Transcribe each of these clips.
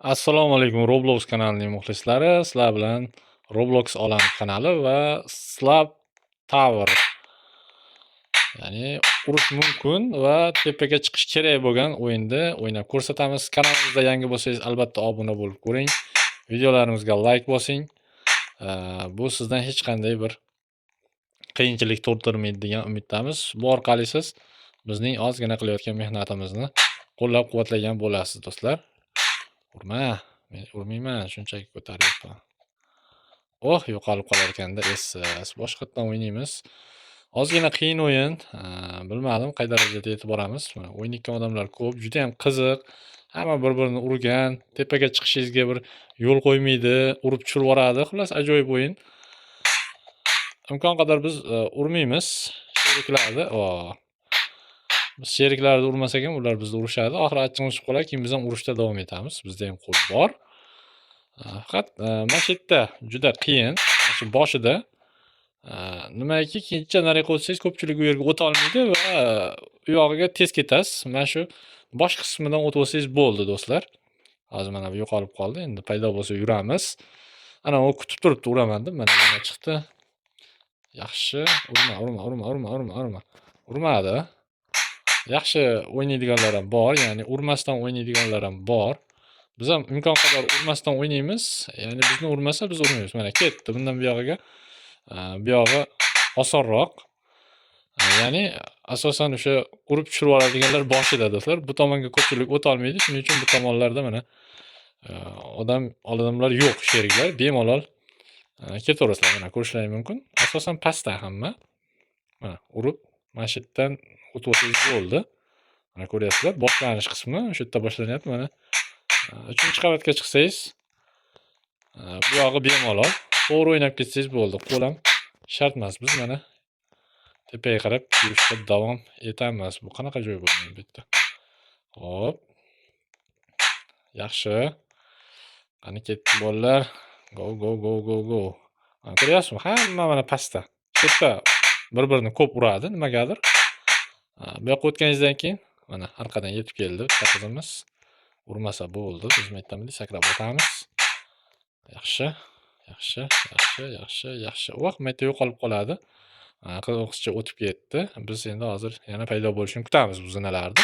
Assalomu alaykum, Roblox kanalining muxlislari. Sizlar bilan Roblox olam kanali va Slap Tower. Ya'ni urish mumkin va tepaga chiqish kerak bo'lgan o'yinni o'ynab ko'rsatamiz. Kanalimizda yangi bo'lsangiz, albatta obuna bo'lib ko'ring. Videolarimizga like bosing. Bu sizdan hech qanday bir qiyinchilik tug'dirmaydi degan umiddamiz. Bu orqali siz bizning ozgina qilayotgan mehnatimizni qo'llab-quvvatlagan bo'lasiz, do'stlar. Urma, men urmayman, shunchaki ko'taryapman. Oh, yo'qolib qolar ekanda, essiz. Boshqatdan o'ynaymiz. Ozgina qiyin o'yin, bilmadim qay darajada yetib boramiz. Mana o'ynayotgan odamlar ko'p, judayam qiziq. Hamma bir-birini urgan, tepaga chiqishingizga bir yo'l qo'ymaydi, urib tushirib yuboradi. Xullas, ajoyib o'yin. Imkon qadar biz urmaymiz sheriklarni. Biz sheriklarni urmasak ham ular bizni urishadi. Oxiri achchig'imiz chiqib qoladi, keyin biz ham urushda davom etamiz. Bizda ham qo'l bor. Faqat mana shu yerda juda qiyin. Mana shu boshida. Nimaki, keyincha nariyoqqa o'tsangiz ko'pchilik u yerga o'ta olmaydi va u yog'iga tez ketasiz. Mana shu bosh qismidan o'tib olsangiz bo'ldi, do'stlar. Hozir mana bu yo'qolib qoldi. Endi paydo bo'lsa yuramiz. Ana u kutib turibdi, uraman deb. Mana yana chiqdi. Yaxshi. Urma, urma, urma, urma, urma, urma. Urmadi. Yaxshi o'ynaydiganlar ham bor, ya'ni urmasdan o'ynaydiganlar ham bor. Biz ham imkon qadar urmasdan o'ynaymiz. Ya'ni bizni urmasa, biz urmaymiz. Mana ketdi. Bundan buyog'iga bu yog'i osonroq. Ya'ni asosan o'sha urib tushirib yuboradiganlar boshida, do'stlar. Bu tomonga ko'pchilik o'ta olmaydi. Shuning uchun bu tomonlarda mana odamlar yo'q, sheriklar. Bemalol ketaverasizlar. Mana ko'rishlaring mumkin. Asosan pastda hamma. Mana urib, mana shu yerdan o'tib olsangiz bo'ldi. Mana ko'ryapsizlar, boshlanish qismi o'sha yerda boshlanyapti. Mana 3-qavatga chiqsangiz, bu yog'i bemalol. To'g'ri o'ynab ketsangiz bo'ldi. Qo'l ham shart emas. Biz mana tepaga qarab yurishda davom etamiz. Bu qanaqa joy bo'lgan bu yerda? Xo'p. Yaxshi. Qani ketdik, bolalar. Go, go, go, go, go. Mana ko'ryapsizmi? Hamma mana pastda. Shu yerda bir-birini ko'p uradi nimagadir. Bu yoqqa o'tganingizdan keyin mana orqadan yetib keldi bitta qizimiz. Urmasa bo'ldi. Biz bu yerdan bunday sakrab o'tamiz. Yaxshi. Yaxshi, yaxshi, yaxshi, yaxshi. Voh, bu yerda yo'qolib qoladi. Qizcha o'tib ketdi. Biz endi hozir yana paydo bo'lishini kutamiz bu zinalarni.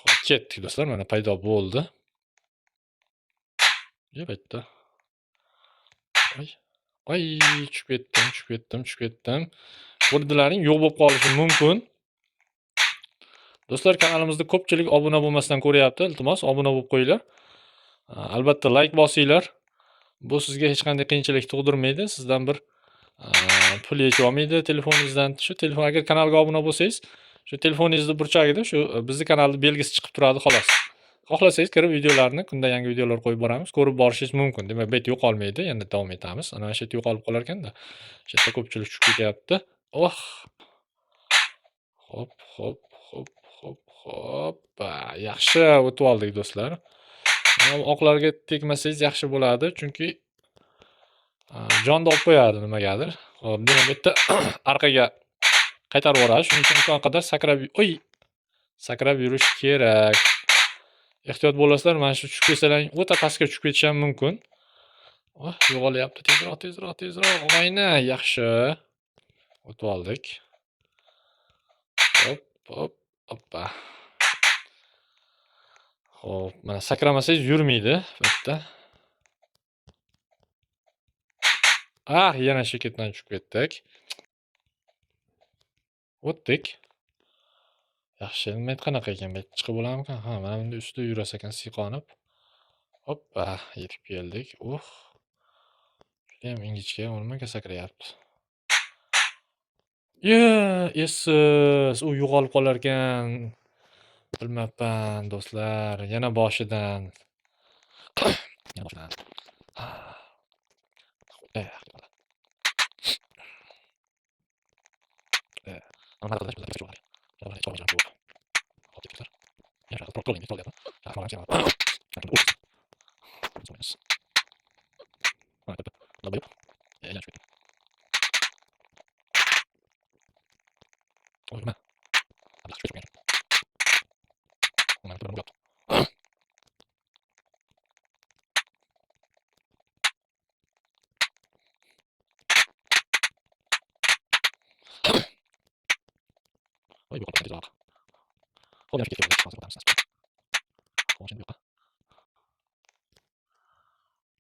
Xo'p, ketdik, do'stlar. Mana paydo bo'ldi. Bu yerda. Voy. Voy, tushib ketdim, tushib ketdim, tushib ketdim. Ko'rdilaring, yo'q bo'lib qolishi mumkin. Do'stlar, kanalimizda ko'pchilik obuna bo'lmasdan ko'ryapti. Iltimos, obuna bo'lib qo'yinglar. Albatta like bosinglar. Bu sizga hech qanday qiyinchilik tug'dirmaydi. Sizdan bir pul yechib olmaydi telefoningizdan. Shu telefon agar kanalga obuna bo'lsangiz, shu telefoningizni burchagida shu bizni kanalning belgisi chiqib turadi, xolos. Xohlasangiz kirib videolarni, kunda yangi videolar qo'yib boramiz, ko'rib borishingiz mumkin. Demak, bu yerda yo'qolmaydi, yana davom etamiz. Ana shu yerda yo'qolib qolar ekanda. Shu yerda ko'pchilik tushib ketyapti. Oh! Xo'p, xo'p, xo'p, xo'p, xo'p. Yaxshi o'tib oldik, do'stlar. Mana oqlarga tegmasangiz yaxshi bo'ladi, chunki jonni olib qo'yadi nimagadir. Xo'p, demak bu yerda orqaga qaytarib yuboradi. Shuning uchun imkon qadar sakrab, oy! Sakrab yurish kerak. Ehtiyot bo'lasizlar, mana shu tushib ketsalaring o'ta pastga tushib ketish ham mumkin. Oh, yo'qolyapti. Tezroq, tezroq, tezroq, og'ayni. Yaxshi. O'tib oldik. Hop, hop, hoppa. Xo'p, mana sakramasangiz yurmaydi bu yerda. Ah, yana shu ketdan tushib ketdik. O'tdik. Yaxshi, nima qanaqa ekan bu yerga chiqib bo'larmikan? Ha, mana bunday ustida yurasiz ekan siyqonib. Hoppa, yetib keldik. Uh. Judayam ingichka, u nimaga sakrayapti? Ye, essiz, u yo'qolib qolar ekan. Bilmabman, do'stlar, yana boshidan. Yana boshidan.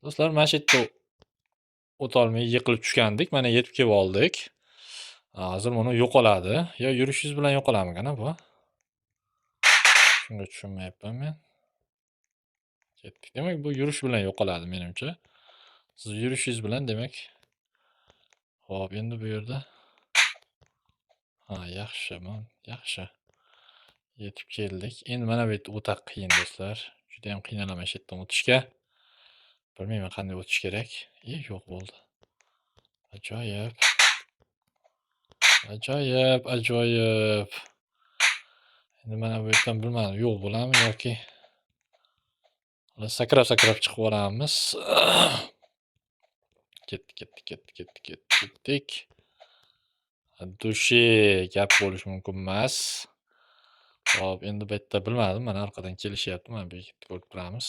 Do'stlar, mana shu yerda o'tolmay yiqilib tushgandik. Mana yetib kelib oldik. Hozir buni yo'qoladi. Yo yurishingiz bilan yo'qolarmikan bu? Shunga tushunmayapman men. Ketdik. Demak, bu yurish bilan yo'qoladi menimcha. Siz yurishingiz bilan demak. Xo'p, endi bu yerda ha, yaxshi, yaxshi. Yetib keldik. Endi mana bu yerda o'ta qiyin do'stlar. Juda ham qiynalaman shu yerdan o'tishga. Bilmayman qanday o'tish kerak. Yo'q bo'ldi. Ajoyib. Ajoyib, ajoyib. Endi mana bu yerdan bilmadim, yo'q bo'ladimi yoki sakrab-sakrab chiqib olamiz. Ketdik, ketdik, ketdik, ketdik, ketdik. Dushi gap bo'lishi mumkin emas. Xo'p, endi bu yerda bilmadim, mana orqadan kelishyapti. Mana bu yerda ko'rib turamiz.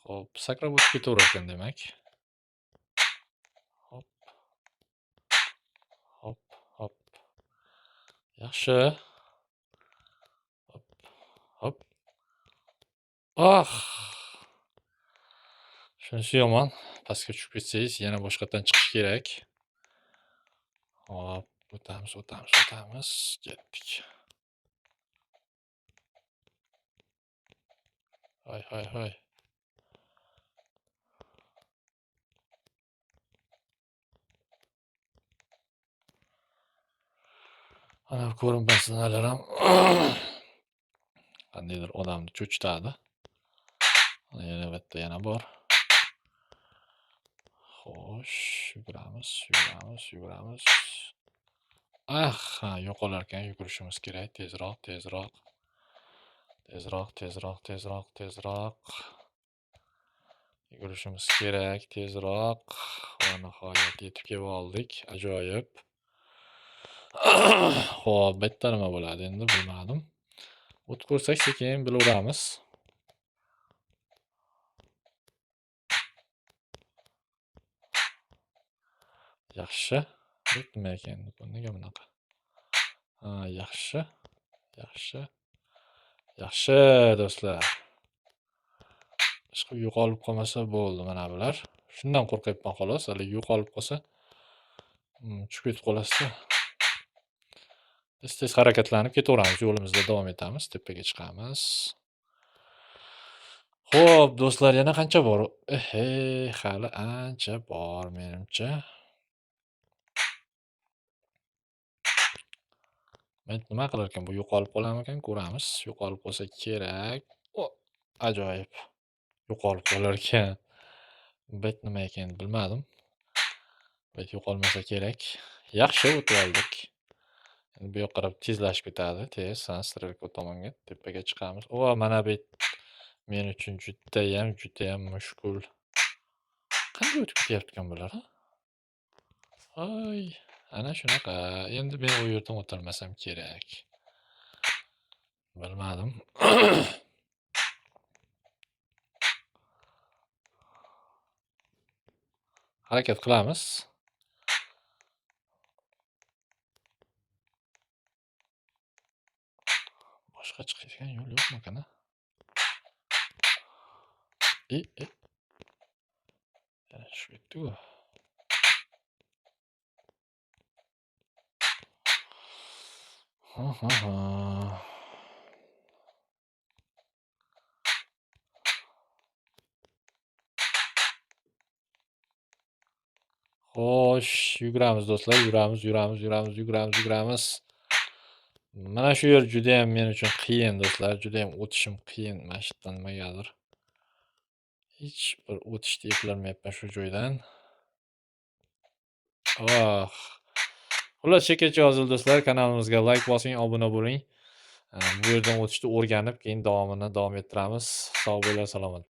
Xo'p, sakrab o'tib ketaverar ekan demak. Hop. Hop, hop. Yaxshi. Hop, hop. Ah! Shunisi yomon. Pastga tushib ketsangiz, yana boshqatdan chiqish kerak. Hop, o'tamiz, o'tamiz, o'tamiz. Ketdik. Hay, hay, hay. Ana ko'rinmas zinalar ham qandaydir odamni cho'chitadi. Mana yana bu yerda yana bor. Xo'sh, yuguramiz, yuguramiz, yuguramiz. Ah, ha, yo'qolar ekan, yugurishimiz kerak. Tezroq, tezroq. Tezroq, tezroq, tezroq, tezroq. Yugurishimiz kerak, tezroq. Va nihoyat yetib kelib oldik. Ajoyib. Xo'p, bu yerda nima bo'ladi endi bilmadim. O'tib ko'rsak sekin bilaveramiz. Yaxshi. Bu nima ekan? Bu nega bunaqa? Ha, yaxshi. Yaxshi. Yaxshi do'stlar. Ishqib yo'qolib qolmasa bo'ldi mana bular. Shundan qo'rqyapman xolos. Hali yo'qolib qolsa, tushib ketib qolasiz. Tez-tez harakatlanib ketaveramiz, yo'limizda davom etamiz, tepaga chiqamiz. Xo'p, do'stlar, yana qancha bor? Ehe, hali ancha bor menimcha. Men nima qilar ekan? Bu yo'qolib qolarmikan? Ko'ramiz. Yo'qolib qolsa kerak. O, ajoyib. Yo'qolib qolar ekan. Bet nima ekan bilmadim. Bet yo'qolmasa kerak. Yaxshi o'tib oldik. Endi bu yoqqa qarab tezlashib ketadi. Tez, ha, strelka tomonga tepaga chiqamiz. O, mana bu men uchun judayam, judayam mushkul. Qanday o'tib ketyapti ekan bular, ha? Ay, ana shunaqa. Endi men u yerdan o'tolmasam kerak. Bilmadim. Harakat qilamiz. Boshqa chiqadigan yo'l yo'qmikan, a? E, e. Yana tushib ketdi-ku. Ha, ha, ha. Xo'sh, yuguramiz do'stlar, yuramiz, yuramiz, yuramiz, yuguramiz, yuguramiz. Mana shu yer juda ham men uchun qiyin do'stlar, juda ham o'tishim qiyin mana shu yerdan nimagadir. Hech bir o'tishni eplolmayapman shu joydan. Oh. Xullas, chekkacha yozildi do'stlar, kanalimizga like bosing, obuna bo'ling. Bu yerdan o'tishni o'rganib, keyin davomini davom ettiramiz. Sog' bo'linglar, salomat.